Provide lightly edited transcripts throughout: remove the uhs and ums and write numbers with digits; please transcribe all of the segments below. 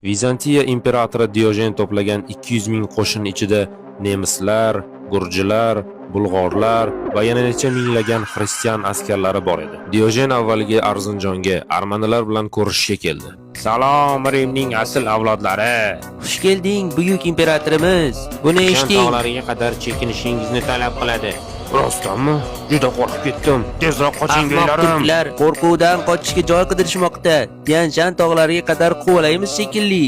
Vizantiya imperatori Diojen to'plagan 200 ming qo'shin ichida nemislar, gurjilar, bulg'orlar va yana necha minglagan xristian askarlari bor edi. Diojen avvaliga Arzinjonga armanilar bilan ko'rishishga keldi. Salom, Rimning asl avlodlari. Xush kelding, buyuk imperatorimiz. Buni Shan eshiting. tog'lariga qadar chekinishingizni talab qiladi. Rostdanmi? Juda qo'rqib ketdim. Tezroq qoching, Ahmoq beylarim. turklar qo'rquvdan qochishga joy qidirishmoqda. Tyan-Shan tog'lariga qadar quvalaymiz shekilli.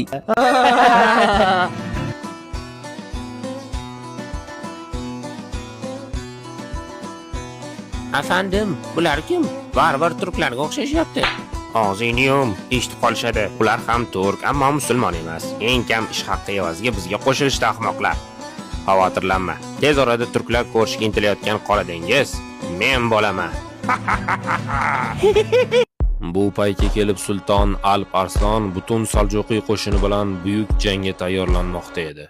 Afandim, bular kim? Varvar turklarga o'xshashyapti. Og'zingni yum, eshitib qolishadi. Ular ham turk, ammo musulmon emas. Eng kam ish haqqi evaziga bizga qo'shilishdi ahmoqlar. Xavotirlanma. Tez orada turklar ko'rishga intilayotgan Qora dengiz men bo'laman. Bu paytga kelib sulton Alp Arslon butun Saljuqiy qo'shini bilan buyuk jangga tayyorlanmoqda edi.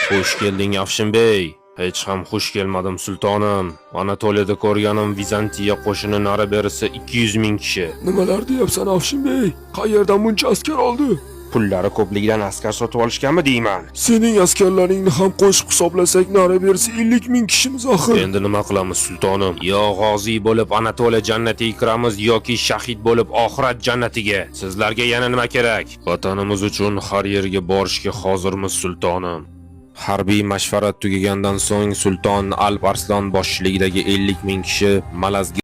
Xush kelding, Afshinbey. Hech ham xush kelmadim, sultonim. Anatoliyada ko'rganim Vizantiya qo'shini nari berisi 200 ming kishi. Nimalar deyapsan, Afshinbey? Qayerdan buncha askar oldi? Pullari ko'pligidan askar sotib olishganmi deyman. Sening askarlaringni ham qo'shib hisoblasak, nari berisi 50 ming kishimiz axir. Endi nima qilamiz, sultonim? Yo g'oziy bo'lib Anatoliya jannatiga kiramiz yoki shahid bo'lib oxirat jannatiga. Sizlarga yana nima kerak? Vatanimiz uchun har yerga borishga hozirmiz, sultonim. Harbiy mashvarat tugagandan so'ng sulton Alp Arslon boshchiligidagi 50 ming kishi Malazgirt